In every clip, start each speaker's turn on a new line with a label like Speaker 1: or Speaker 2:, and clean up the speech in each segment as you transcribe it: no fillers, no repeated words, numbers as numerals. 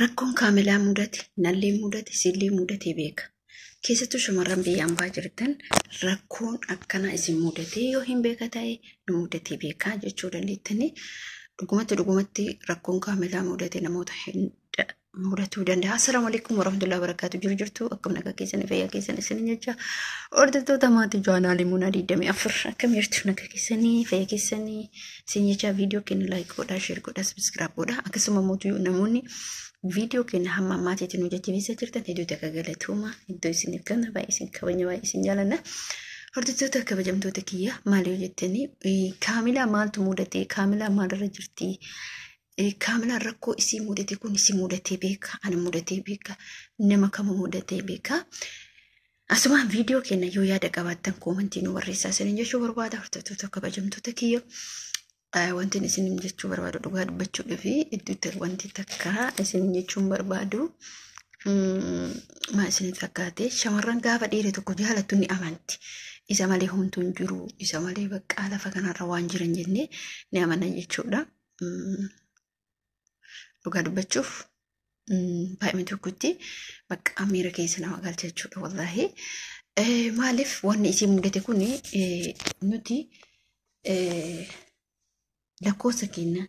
Speaker 1: Rakkoon Kaamilaa mudate, nallee mudate, sillee mudatee beeka. Keessattuu shamarran biyya ambaa jirtan rakkoon akkanaa isin mudatee yoo hin beeka ta'e nu mudatee beekaa jechuu dandeettanii. Dhugumatti dhugumatti rakkoon Kaamilaa mudate namoota hunda mudatuu danda'a. Assalaamu alaikum warahmatullahi wabarakatuh. Jiru jirtu akkam nagaa keessanii fayyaa keessan isin jecha hordoftoota maatii chaanaalii Munaa 24 akkam jirtu nagaa keessanii fayyaa keessanii isin jecha viidiyoo keenya like godhaa, share godhaa, subscribe godhaa. Akkasuma mootuu namoonni viidiyoo keenya hamma ammaatiitti nu jajjabeessaa jirtan hedduu takka galatooma. Iddoo isiniif kenna baay'ee isin kabajna, baay'ee isin jaalanna. Hordoftoota kabajamtoota kiyya, maal yoo jettanii, Kaamilaa maaltu mudate? Kaamilaa maalirra jirti? Kaamilaan rakkoo isii mudate kun isii mudatee beeka, ani mudatee beeka, nama kama mudatee beeka. Asumaan viidiyoo keenya yoo yaada qabaattan koomantii nu barreessaa isiniin jechuu barbaada. Hordoftoota kabajamtoota kiyya. Wanti isin jechuu barbaadu, dhugaa dubbachuudhaa fi iddootti wanti takka isin jechuun barbaadu, maal isinitti fakkaate? Shamarran gaafa dhiira tokko jaalattu ni amanti. Isa malee homtuu hin jiru, isa malee baqqaa lafa kanarra waan jiran jennee ni amanan jechuudha. Dhugaa dubbachuuf baay'ee tokkotti bakka miira keessa nama galcha jechuudha wallaahi. Maaliif wanni isii mudate kun, nuti lakkoofsa keenya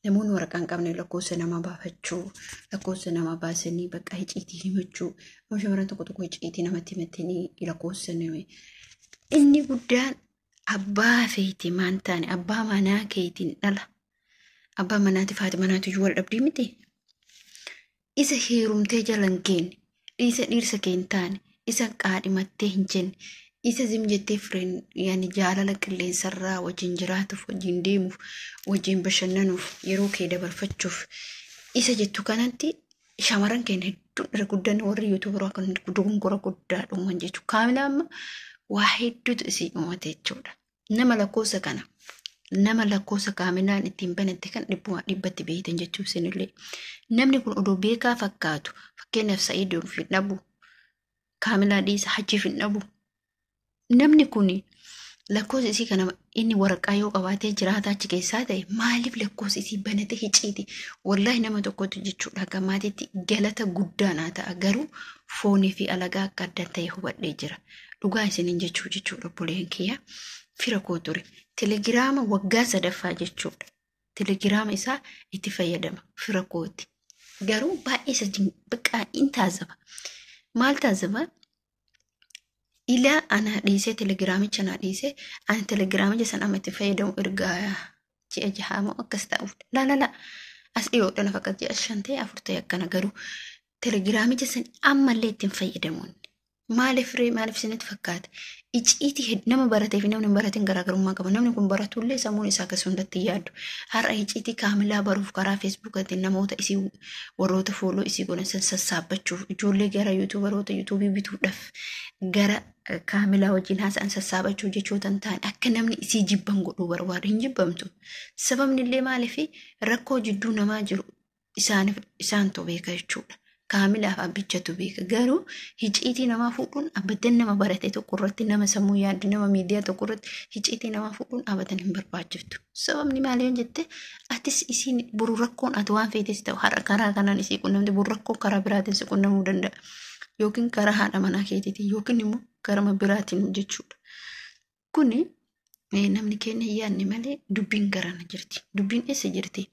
Speaker 1: namoonni waraqaa hin qabne lakkoofsa namaa baafachuu, lakkoofsa namaa baasanii bakka iciitii himachuu, shamarran tokko tokko iciitii namatti himatanii lakkoofsa nama. Inni guddaan abbaa feeti maan taane abbaa manaa keetiin dhala. Abbaa manaatiif haati manaatu iyyuu wal dhabdii miti. Isa heerumtee jala hin geenye, dhiisa dhiirsa kee hin taane, isa qaadhimattee hin jenne, isa zim jettee fireen yaani jaalala qilleensarraa wajjin jiraatuuf, wajjin deemuuf, wajjin bashannanuuf, yeroo kee dabarfachuuf isa jettu kanatti shamarran keenya hedduun irra guddan warri yuutuubaraa kan dogongora guddaa dhuman jechuudha. Kaamilaa amma waa hedduutu isii uumate jechuudha. Nama lakkoofsa kana, nama lakkoofsa Kaamilaan ittiin banatte kan dhibbuma dhibbatti beektan jechuun isinillee. Namni kun odoo beekaa fakkaatu, fakkeenyaaf Sa'iidoon hin dhabu, Kaamilaa dhiisa, Hajjiif hin dhabu. Namni kun lakkoofsa isii kana inni waraqaa yoo qabaatee jiraata achi keessaa ta'e, maaliif lakkoofsa isii banate hiciiti? Wallaahi nama tokkotu jechuudha akka maatiitti galata guddaa naa ta'a, garuu foonii fi alagaa akka adda ta'e hubadhee jira. Dhugaa isiniin jechuu jechuudha, obboleen kiyya fira koo ture. Telegiraama waggaa sadaffaa jechuudha. Telegiraama isaa itti fayyadama fira kooti. Garuu baay'ee isa baqqaa in taazaba. Maal taazaba? Ilaa ana dhiisee, telegiraamicha naa dhiisee, ani telegiraamicha sana amma itti fayyadamu erga ji'a 6 moo akkas ta'uuf. La la la, as dhiyoodha lafa akkas ji'a 5 ta'e, 4 ta'e akkana, garuu telegiraamicha sana ammallee ittiin fayyadamuun. Maaliif ree? Maaliif isinitti fakkaata? Iciitii nama baratee fi namni hin baratin garaagarummaa qaba. Namni kun baratullee sammuun isaa akkasii hundatti hin yaaddu. Har'a iciitii Kaamilaa baruuf karaa feesbuukaatiin namoota isii warroota follow isii godhan san sassaabbachuuf, ijoollee gara yuutuubaroota yuutuubii bituudhaaf gara Kaamilaa wajjin haasa'an sassaabachuu jechoota hin taane akka namni isii jibban godhuu barbaadu. Hin jibbamtu. Sababni illee maaliif, rakkoo jidduu namaa jiru isaaniif isaantu beeka jechuudha. Kaamilaaf abbichatu beeka. Garuu hiciitii namaa fuudhuun abadan nama barate tokko irratti, nama sammuu yaaddu, nama miidiyaa tokko irratti hiciitii namaa fuudhuun abadan hin barbaachiftu. Sababni maali yoo jette, atis isiin boru rakkoon ati waan feetes ta'u har'a karaa kanaan isii qunnamte, boru rakkoon karaa biraatiin si qunnamuu danda'a. Yookiin karaa haadha manaa keetiitiin yookiin immoo karama biraatiin jechuudha. Kuni namni keenya hin yaadne malee dubbiin garana jirti. Dubbiin eessa jirti?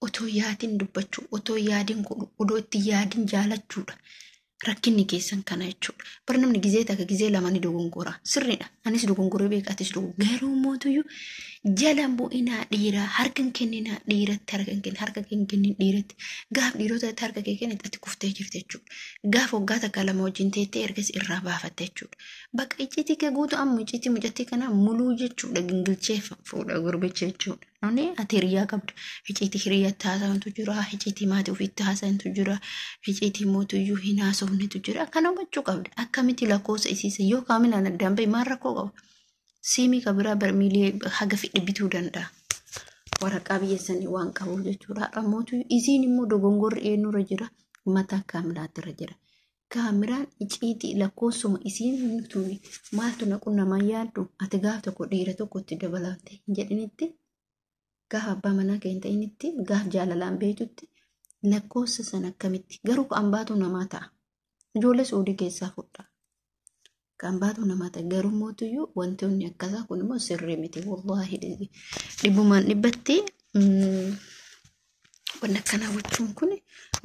Speaker 1: Otoo yaadin dubbachuu, otoo yaadin godhu, odoo itti yaadin jaalachuudha. Rakkinni keessan kana jechuudha. Bar namni gizee takka gizee lama ni dogongora. Sirriidha. Anis dogongoree beeka, atis dogongora. Garuu mootuyyuu jala bu'inaa dhiiraa, harka hin kenninaa dhiiratti, harka hin kennin, harka hin kennin dhiiratti. Gaaf dhiirotatti harka kee kennite ati kuftee jirti jechuudha. Gaaf waggaa takka lama wajjin teettee ergas irraa baafatte jechuudha. Bakka icciitii kee guutuu amma icciitii mucattii kanaa muluu jechuudha, gingilchee fuudha gurbicha jechuudha. Namni ati hiriyaa qabdu, icciitii hiriyaatti haasa'antu jira, icciitii maatii ofiitti haasa'antu jira, icciitii mootuyyuu hin haasofnetu jira. Kana hubachuu qabda. Akkamitti lakkoofsa isiisa yoo Kaamilaan addaan bahe maal rakkoo qaba? Siimii ka biraa barmiilee haga fedhe bituu danda'a. Waraqaa biyya sanii waan qabuuf jechuudha. Har'a mootuyyuu isiin immoo dogongorri eenyurra jira? Mataa Kaamilaatirra jira. Kaamiraan iciitii lakkoofsuma isiin tuni maaltu naqu namaa yaaddu, ati gaaf tokko dhiira tokkotti dabalamte hin jedhinitti, gaafa abbaa manaa kee hin ta'initti, gaaf jaalalaan beektutti Lakkoofsa sana akkamitti garuu kan baatu namaa ta'a. Ijoollee Suudii keessaa fudha. Kan baatu namaa ta'a. Garuu mootiyyuu wantoonni akkasaa kun immoo sirrii miti. Wallaahi dhibbumaan dhibbatti wanni akkanaa gochuun kun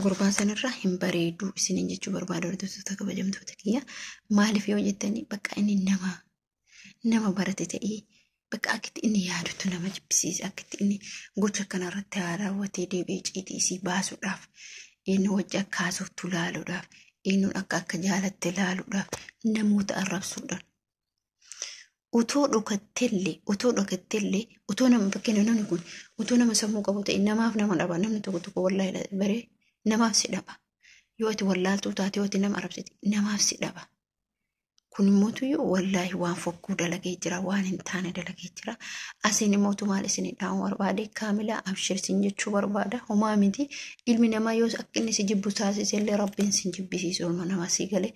Speaker 1: gurbaa sanarraa hin bareedu isiniin jechuu barbaada hordoftoota kabajamtoota kiyya. Maaliif yoo jettanii bakka inni nama barate ta'ee bakka akkitti inni yaadutu nama jibbisiisa. Akkitti inni gocha kanarratti haa raawwatee deebi'ee ciitii isii baasuudhaaf inni wajji akka haasoftu laaluudhaaf eenyuun akka akka jaalatte laaluudhaaf namoota arrabsuudhaan. Utoo dhokattellee utoo nama fakkeenya namni kun utoo nama sammuu qabu ta'e namaaf nama dhaba namni tokko tokko wallaahi baree namaaf si dhaba. Yoo ati wallaaltuu taate yoo ati nama arrabsite namaaf si dhaba. Kun immoo wallaahi waan fokkuu dalagee jira waan hin taane dalagee jira. Asiin immoo maal isin dhaamu barbaade kaamilaa abshir sin jechuu barbaada. Homaa miti ilmi namaa yoo akka inni si jibbu taasise illee rabbiin sin jibbisiisu ilma namaa si galee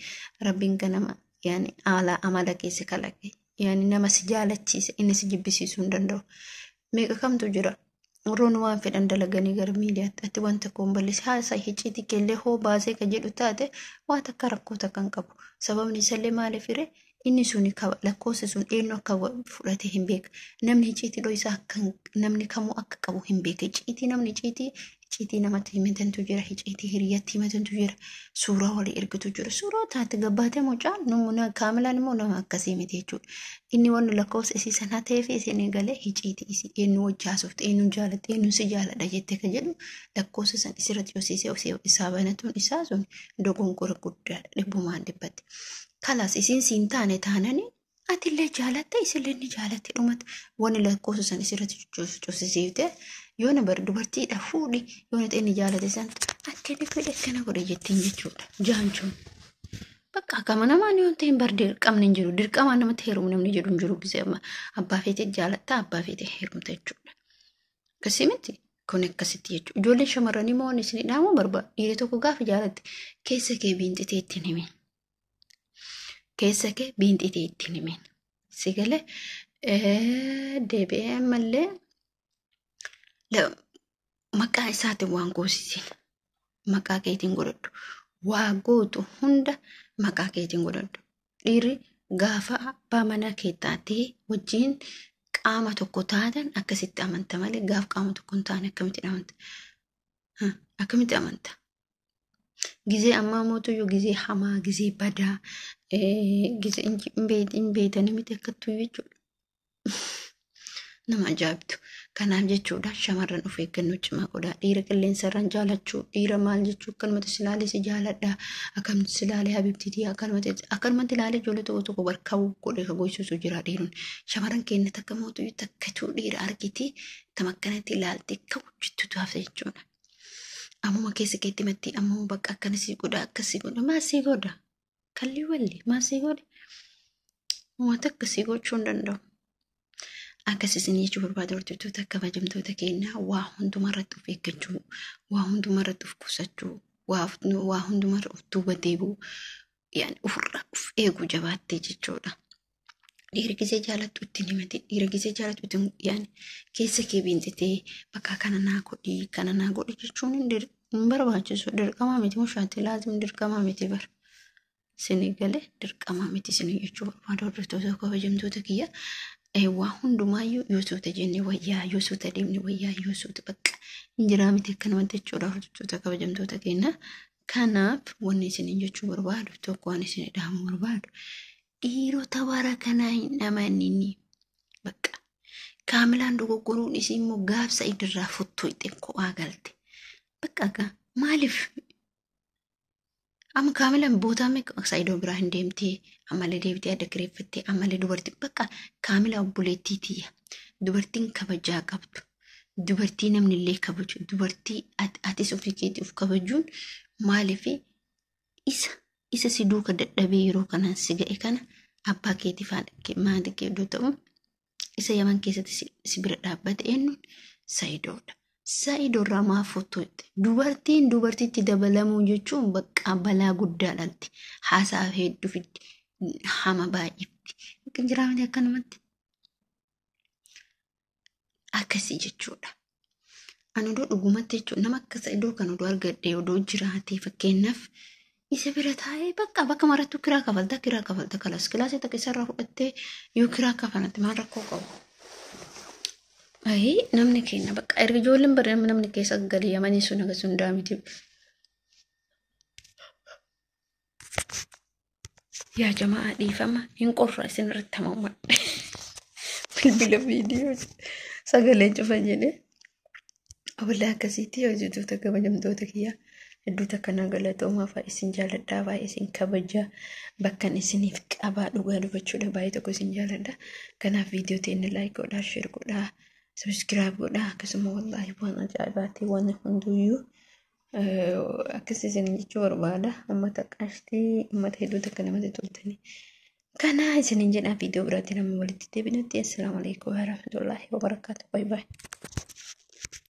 Speaker 1: rabbiin ganama yaani haala amala keessa kalaqe yaani nama si jaalachiise inni si jibbisiisuu hin danda'u. Meeqa kamtu jira? Warroonni waan fedhan dalaganii gara miidiyaatti ati wanta koon balleesse haasaa hicciitii keellee hoo baasee ka jedhu taate waan takka rakkoo takka hin qabu. Sababni isallee maaliif hiree inni suni lakkoofsa sun eenyu akka fudhate hin beeka. Namni hicciitii dho'isaa akka namni kamuu akka qabu hin beeka. Hicciitii namni hicciitii namatti himatantu jira. Hicciitii hiriyyatti himatantu jira. Suuraa walii ergitu jira. Suuraa taate gabbaatee mucaan kaamilaan immoo nama akkasii miti jechuudha. Inni wanni lakkoofsa isii sanaa ta'ee fi isin galee hicciitii isii eenyu wajji haasofte eenyu jaalatte eenyu si jaaladha jettee kan jedhu lakkoofsa san isirratti yosiisee isaa banatuun isaa sun dogongora guddaadha dhibbumaan dhibbatti. Kalaas isiin siin taane taanani atillee jaalatte isillee ni jaalatte dhumatti wanni lakkoofsa san isirratti cuccisiifte yoo na bar dubartiidha fuudhi yoo na inni jaalate san akkana godhe akkana godhe jettiin jechuudha jaanchuun. Bakka akkama namaan yoo ta'e bar dirqamni hin jiru dirqama namatti heerumu namni jedhu hin jiru gisee amma abbaa feetee jaalatta abbaa feetee heerumta jechuudha. Akkasii miti kun akkasitti jechuudha. Ijoolleen shamarranii moo wanni isin dhaamu barbaadu dhiirri tokko gaafa jaalatte keessa kee biinxitee ittiin himin. Keessa kee biinxitee ittiin himin. Si galee deebi'ee ammallee maqaa isaatiin waan goosisin maqaa keetiin godhadhu. Waa gootu hunda maqaa keetiin godhadhu. Dhiirri gaafa abbaa mana kee taatee wajjin qaama tokko taatan akkasitti amanta malee gaafa qaama tokko hin taane akkamitti amanta? Akkamitti amanta? Gizee ammaa mootuyyuu gizee hamaa, gizee badaa, gizee hin beeytanii miti akkattuu jechuudha. Nama ajaa'ibtu. Kanaaf jechuudha shamarran of eeggannoo cimaa godhaa. Dhiira qilleensarraan jaalachuu, dhiira maal jechuu akkanumatti silaalee si jaaladha, akkanumatti silaalee habibtiitii akkanumatti ilaalee ijoollee tokko tokko barka'uu godhe ka gochisuutu jira dhiironni. Shamarran keenya takka mootuyyuu takkatuu dhiira argitee tamakkanatti ilaaltee akka hojjettutu hafe jechuudha. Ammuma keessa keetti matti ammuma bakka akkana si godha akkasii godha maal si godha kallii walli maal si godha wanta akkasii gochuu hin danda'u. Akkas isin jechuu barbaada hordoftoota kabajamtoota keenyaa waa hundumarratti of eeggachuu, waa hundumarratti of qusachuu, waa hundumarra of duuba deebi'uu, yaani ofirraa of eeguu jabaattee jechuudha. Dhiira gisee jaalattu ittiin himate, dhiira gisee jaalattu ittiin yaani keessa kee biinxitee bakka kana naa godhi, kana naa godhi jechuun hin barbaachisu. Dirqamaa miti mushaatti laazim dirqamaa miti bara. Isin galee dirqamaa miti isin jechuu barbaada hordoftoota kabajamtoota kiyya. Waa hundumaayyuu yoo suuta jenne wayyaa, yoo suuta deemne wayyaa, yoo suuta bakka hin jiraa miti akkanumatti jechuudha hordoftoota kabajamtoota keenya. Kanaaf wanni isin jechuu barbaadu tokko waan isin dhaamu barbaadu dhiirota bara kanaa hin amanini. Bakka kaamilaan dogoggoruun isii immoo gaafsa idirraa futtuu ittiin kophaa galte. Bakka akka maaliif amma kaamilaan bootaa meeqa Saayidoo biraa hin deemtee ammallee deebitee adda kireeffattee ammallee dubartii bakka kaamilaa obboleettii tiyya. Dubartiin kabajaa qabdu. Dubartii namni illee kabaju. Dubartii atis ofii keetii of kabajuun maaliif isa si duuka dadhabee yeroo kanaan si ga'e kana abbaa keetii fi maatii kee iddoo ta'u isa Yaman keessatti si bira dhaabbate eenyuun Saayidoodha. Saayidoorraa maaf fottoitte? Dubartiin dubartiitti dabalamuu jechuun bakka balaa guddaa dhalti. Haasaa hedduu fiddi. Hama baay'ifti. Akka jiraa miti akkanumatti. Akkasii jechuudha. Ani odoo dhugumatti jechuun nama akka Sa'idoo kan odoo argadhe odoo jiraatee fakkeenyaaf isa bira taa'ee bakka bakka marattuu kiraa kafalta kiraa kafalta kalas kilaasii takka isarraa fudhattee yoo kiraa kafalatte maal rakkoo qabu. Ayii namni keenya bakka erga ijoolleen bari namni keessa galii yamanii sun agas hundaa miti. Yaa jamaa dhiifama hin qorra isin irratti hamama. Bilbila viidiyoo sagalee cufa jedhee. Walaa akkasiitti hojjettoota kabajamtoota kiyyaa hedduu takka na galatoomaa fa'a isin jaaladhaa baay'ee isin kabajaa bakkan isiniif qabaa dhugaa dubbachuudha baay'ee tokko isin jaaladha. Kanaaf viidiyoo teenya laayik godhaa, sheer godhaa, sabiskiraayib godhaa akkasuma wallaahi waan ajaa'ibaati waan hunduyyuu akkas isin jechuu barbaada. Uummata qashtii uummata hedduu takka namatti toltanii. Kana isinin jedha viidiyoo biraatti nama walitti deebinutti. Assalaamu alaikum warahmatullaahi wabarakaatu. Baay baay.